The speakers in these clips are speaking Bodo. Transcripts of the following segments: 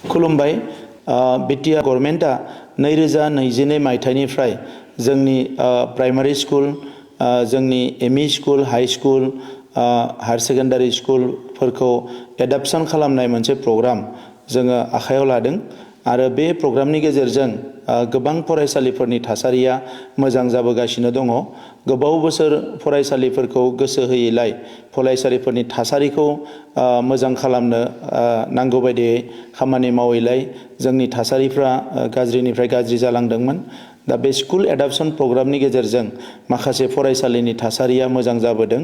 खुलुमबाय बिटिआर गभर्नमेन्टआ 2022 मायथाइनिफ्राय जोंनि प्राइमारि स्कुल जोंनि ME school high school higher secondary स्कुलफोरखौ एडाप्शन खालामनाय मोनसे प्रग्राम जोङो आखायाव लादों आरो बे प्रग्रामनि गेजेरजों गोबां फरायसालिफोरनि थासारिया मोजां जाबोगासिनो दङ। गोबाव बोसोर फरायसालिफोरखौ गोसो होयैलाय फरायसालिफोरनि थासारिखौ मोजां खालामनो नांगौ बायदियै खामानि मावैलाय जोंनि थासारिफ्रा गाज्रिनिफ्राय गाज्रि जालांदोंमोन। दा बे स्कुल एडाप्शन प्रग्रामनि गेजेरजों माखासे फरायसालिनि थासारिया मोजां जाबोदों।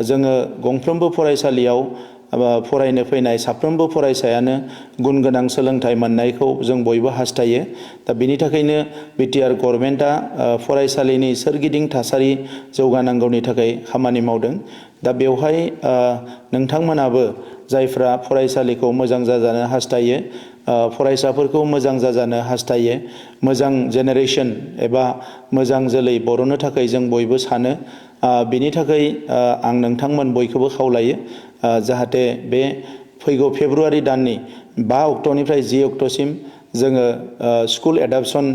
जोङो गंफ्रोमबो फरायसालियाव फरायनो फैनाय साफ्रोमबो फरायसायानो गुन गोनां सोलोंथाइ मोननायखौ जों बयबो हास्थायो। दा बेनि थाखायनो बिटिआर गभर्नमेन्टआ फरायसालिनि सोरगिदिं थासारि जौगानांगौनि थाखाय खामानि मावदों। दा बेवहाय नोंथांमोनाबो जायफ्रा फरायसालिखौ मोजां जाजानो हास्थायो, फरायसाफोरखौ मोजां जाजानो हास्थायो, मोजां जेनेरेशन एबा मोजां जोलै बर'नो थाखाय जों बयबो सानो। बिनि थाखाय आं नोंथांमोन बयखौबो खावलायो जाहाथे बे फैगौ फेब्रुवारि दाननि 5 अक्ट'निफ्राय 10 अक्ट'सिम जोङो स्कुल एडाप्शन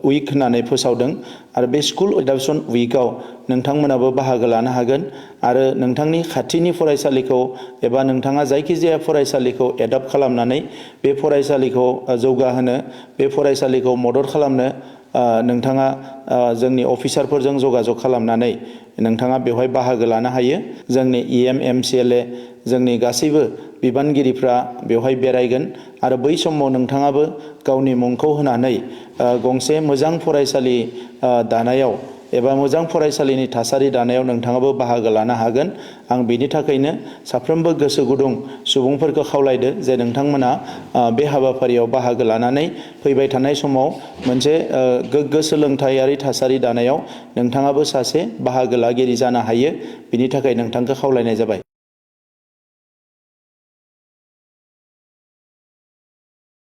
उइक होननानै फोसावदों आरो बे स्कुल एडाप्शन उइकआव नोंथांमोनाबो बाहागो लानो हागोन आरो नोंथांनि खाथिनि फरायसालिखौ एबा नोंथाङा जायखिजाया फरायसालिखौ एडाप्ट खालामनानै बे फरायसालिखौ जौगाहोनो, बे फरायसालिखौ मदद खालामनो नोंथाङा जोंनि अफिसारफोरजों जगाजग खालामनानै नोंथाङा बेवहाय बाहागो लानो हायो। जोंनि इएम एमसिएलए जोंनि गासैबो बिबानगिरिफ्रा बेवहाय बेरायगोन आरो बै समाव नोंथाङाबो गावनि मुंखौ होनानै गंसे मोजां फरायसालि दानायाव एबा मोजां फरायसालिनि थासारि दानायाव नोंथाङाबो बाहागो लानो हागोन। आं बिनि थाखायनो साफ्रोमबो गोसो गुदुं सुबुंफोरखौ खावलायदो जे नोंथांमोना बे हाबाफारियाव बाहागो लानानै फैबाय थानाय समाव मोनसे गोग्गो सोलोंथायारि थासारि दानायाव नोंथाङाबो सासे बाहागो लागिरि जानो हायो। बिनि थाखाय नोंथांखौ खावलायनाय जाबाय।